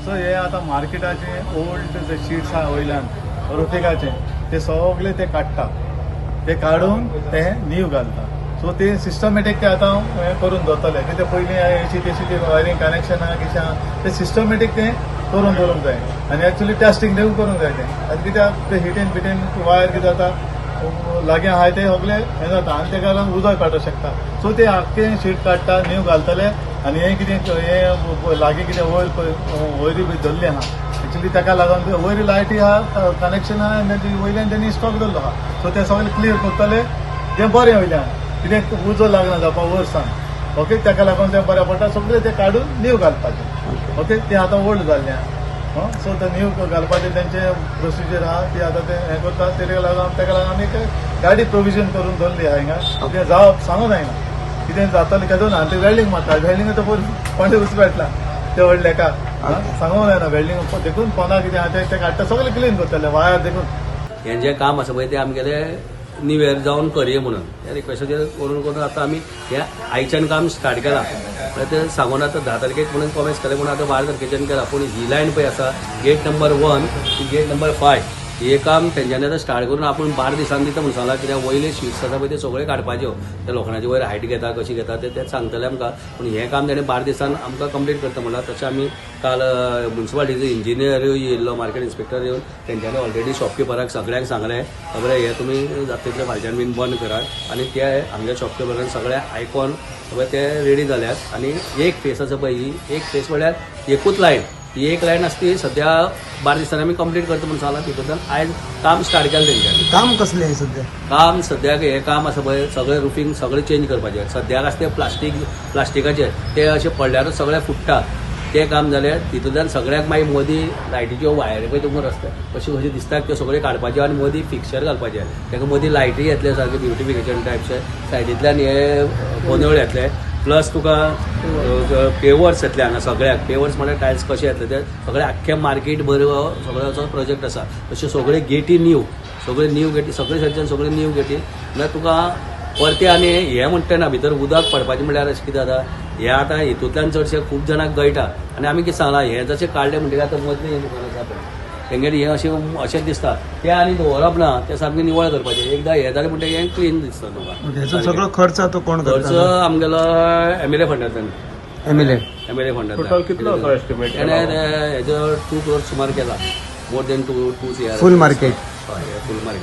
So हे आतां मार्केटाचे old जे sheets आहा वयल्यान रुफिकाचे ते सगळे ते काडटा, ते काडून ते नीव घालता. सो ते सिस्टमॅटीक ते आतां हें करून दवरतले. कितें पयलीं हेशी तेशी ते वायरींग कनेक्शन आहा कितें आहा ते सिस्टमॅटीक ते करून दवरूंक जाय आनी एक्चुली टेस्टिंग दिवन करूंक जाय तें. आनी कित्याक ते हिटीन बिटीन वायर कितें जाता, लागीं आहाय ते सगळे हें जाता आनी तेका लागून उदक काडूंक शकता. सो ते आख्खे शीट काडटा, नीव घालतले आनी हें कितें हें लागीं कितें वयर वयरी बी धरली आहा एक्चुली, ताका लागून ते वयर लायटी आहा, कनेक्शन आहा आनी तेजी वयल्यान तेणी स्टॉक दवरलो आहा. सो ते सगळे क्लियर करतले, तें बरें वयल्यान कितें उजो लागना जावपा वयर सान. ओके, ताका लागून तें बरें पडटा, सगळें तें काडून नीव घालपाचें. ओके, तें आतां ओल्ड जाल्लें आहा. सो ते नीव घालपाचें तेंचें प्रोसिजर आहा, ती आतां ते हें करता. तेका लागून आमी एक गाडी प्रोविजन करून दवरली आहा हिंगा. कितें जावप सांगू जायना, कितें जातलें केदो ना. आनी ते वेल्डींग मारता, वेल्डींग आतां पयलीं कोणे उचपेटला ते व्हडले का सांगूंक जायना. वेल्डींग देखून पोंदा कितें आहा ते काडटा, सगळें क्लीन करतले वायर देखून. हें जें काम आसा पळय, तें आमगेलें न्यू इयर जावन करया म्हणून त्या रिक्वेस्टाचेर करून करून आतां आमी हें आयच्यान काम स्टार्ट केलां. म्हळ्यार तें सांगून आतां 10 तारखेक म्हणून कॉमेन्स केलें, पूण आतां 12 तारखेच्यान केलां. पूण ही लायन पळय आसा, गेट नंबर 1, गेट नंबर 5, हे काम तेंच्यांनी आतां स्टार्ट करून आपूण 12 दिसांनी दिता म्हणून सांगलां. कित्याक वयले शिट्स आसा पळय, ते सगळे काडपाच्यो. ते लोखणाचे वयर हायट घेता, कशी घेता ते तेच सांगतले आमकां. पूण हें काम तेणें 12 दिसान आमकां कंप्लीट करता म्हणलां. तशें आमी काल मुन्सिपालिटीचो इंजिनियर येयल्लो, मार्केट इन्स्पेक्टर येवन तेंच्यांनी ऑलरेडी शॉपकिपराक सगळ्यांक सांगलें, खबर हे तुमी जाता तितले फालच्यान बीन बंद करात. आनी ते आमच्या शॉपकिपरान सगळे आयकोन खबर ते रेडी जाल्यात. आनी एक फेस आसा पळय, ही एक फेस म्हळ्यार एकूच लायन, ही एक लायन आसता ती सद्या 12 दिसांनी आमी कंप्लीट करता म्हणून सांगलां. तितूंतल्यान आयज काम स्टार्ट केलें तेंच्यांनी. काम कसलें आहे सध्या? काम सद्याक हें काम आसा पळय, सगळें रुफींग सगळें चेंज करपाचें. सद्याक आसा तें प्लास्टिकाचें, तें अशें पडल्यारूच सगळें फुट्टा. तें काम जालें, तितूंतल्यान सगळ्याक मागीर मदीं लायटीच्यो वायरी पळय तुमकां रस्त्यार कश्यो कश्यो दिसतात, त्यो सगळ्यो काडपाच्यो आनी मदीं फिक्सर घालपाचें. ताका मदीं लायटी येतले, सारके ब्युटिफिकेशन टायपचे. सायडींतल्यान हे गोंदळ येतले, प्लस तुका पेवर्स येतले हांगा सगळ्याक. पेवर्स म्हळ्यार टायल्स कशे येतले ते सगळे. आख्खे मार्केट भर सगळ्याचो प्रोजेक्ट आसा. तशे सगळे गेटी न्यू, सगळे न्यू गेटी, सगळे सायडच्यान सगळे न्यू गेटी. म्हळ्यार तुका परते आनी हें म्हणटा ना, भितर उदक पडपाचें म्हळ्यार अशें कितें जाता, हें आतां हितूंतल्यान चडशें खूब जाणांक गळटा. आनी आमी कितें सांगलां, हें जशें काडलें म्हणटकीर आतां मदलें हें दुकान आसा पळय, तेंगेर हें अशें अशें दिसता, तें आनी दवरप ना, तें सामकें निवळ करपाचें. एकदां हें जालें म्हणटकीर हें क्लीन दिसता तुका. ह्याचो सगळो खर्च तो कोण खर्च करता? आमगेलो एमएलए फंडांतल्यान. एमएलए. एमएलए फंडांतल्यान. टोटल कितलो असो estimate तेणें केला? हेजो 2 क्रोर सुमार केला, more than two 2 CR. फुल मार्केट? हय, फूल मार्केट.